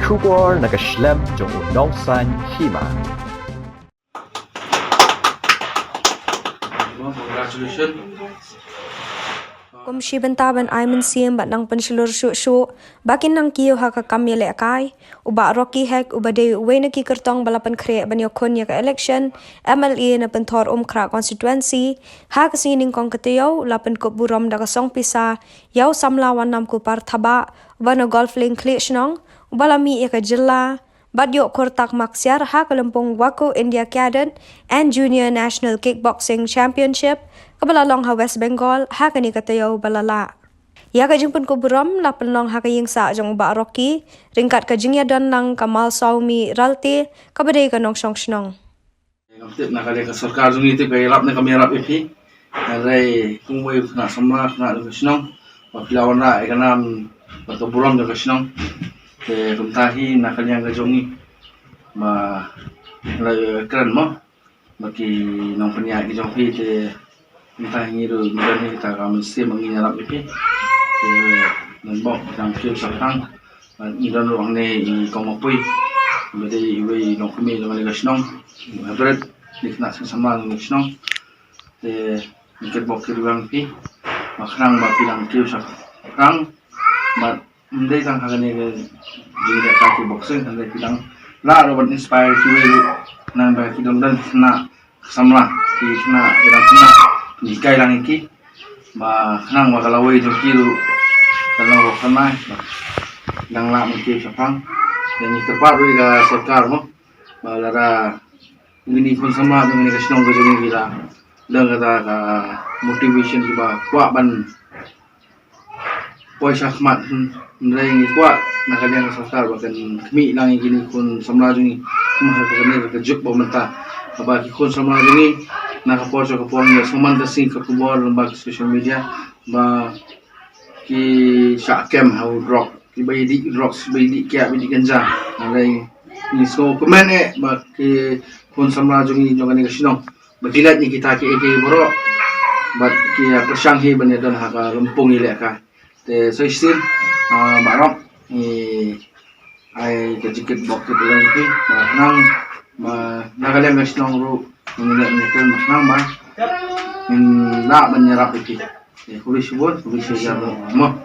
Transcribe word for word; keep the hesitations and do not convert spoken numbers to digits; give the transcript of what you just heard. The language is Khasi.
Khubor na ka shlem jong u nongsan hima. Congratulations. Kum shi bynta ban ai mynsiem bad nang pynshlur shuh shuh ba kin nang kiew ha ka kam ïalehkai, u Bah Rocky Hek uba dei uwei na ki kyrtong ba la pynkhreh ban ïakhun ïa ka election M L A na Pynthorumkhrah constituency, ha ka sngi nyngkong ka taïew la pynkup burom da ka song pisa ïa u samla Wanlamkupar Thabah uba na Golf Link Khliehshnong, uba la mih ïa ka jylla bad ïoh khur tak mark siar ha ka lympung WAKU India Cadet and Junior National Kickboxing Championship kaba la long ha West Bengal ha kane ka taïew ba la lah. Ïa ka jingpynkup burom la pynlong ha ka ïingsah jong u Bah Rocky ryngkat ka jingïadon lang ka Malsawmi Ralte kaba dei ka nongshong shnong. Ngam tip na ka liang ka sorkar jong ngi tip ka ïarap ne kam ïarap ïa phi. Hynrei kum uwei u khynnah samla, khynnah jong ka shnong, ba phi la wanrah ïa ka nam bad ka burom jong ka shnong. Te kumta hi na ka liang ka jong ngi ba la kren mo ba ki nongpynïaid ki jong phi, te kumta hi ngi ruh ngi don hi kata ka mynsiem ba ngin ïarap ïa phi. Te ngan bok tang kiew shaphrang. Ngi don ruh hangne i Kong Mapui, ba dei iwei i nongkmie jong kane ka shnong, i Hybrid, i khynnah seng samla jong kane ka shnong. Te ngi kitbok kitrwiang ïa phi, ba khnang ba phi dang kiew shaphrang. Bad ym dei tang ha kane ka jingïalehkai kickboxing, hynrei phi dang lah ruh ban inspire kiwei ruh, khnang ba ki dang don khynnah samla, ki khynnah, ki dang khynnah, pynhikai lang ïa ki ba khnang ba ka lawei jong ki ruh ka long ka khynnah, ba dang lah ban kiew shaphrang. Te ngi kyrpad ruh ïa ka sorkar mo ba lada kine ki khun samla jong kane ka shnong ka jong ngi ki la don kata ka motivation kiba kwah ban poi shakhmat, hynrei ngi kwah na ka liang ka sorkar ba kan khmih lang ïa kine ki khun samla jong ngi. Kumba ha kane ka juk ba mynta, haba ki khun samla jong ngi na ka por sha ka por ngi ïohsngew man ka sngi ka khubor lyngba ka social media ba ki shah kem ha u drug, kiba ïadih drugs, kiba ïadih kiad, kiba ïadih ganja. Hynrei ngi sngewkmen eh ba ki khun samla jong ngi jong kane ka shnong ba ki leit na kita kiei kiei baroh bad ki ïa pyrshang hi ban ïadon ha ka lympung ïalehkai. Te sa shisien, ah, baroh ngi ai ka jingkitbok kitrwiang ïa phi ba khnang ba na ka liang ka shnong ruh ngin leh ngin kren ba khnang ba ngin lah ban ïarap ïa phi. Te khublei shibun, khublei shibun mo.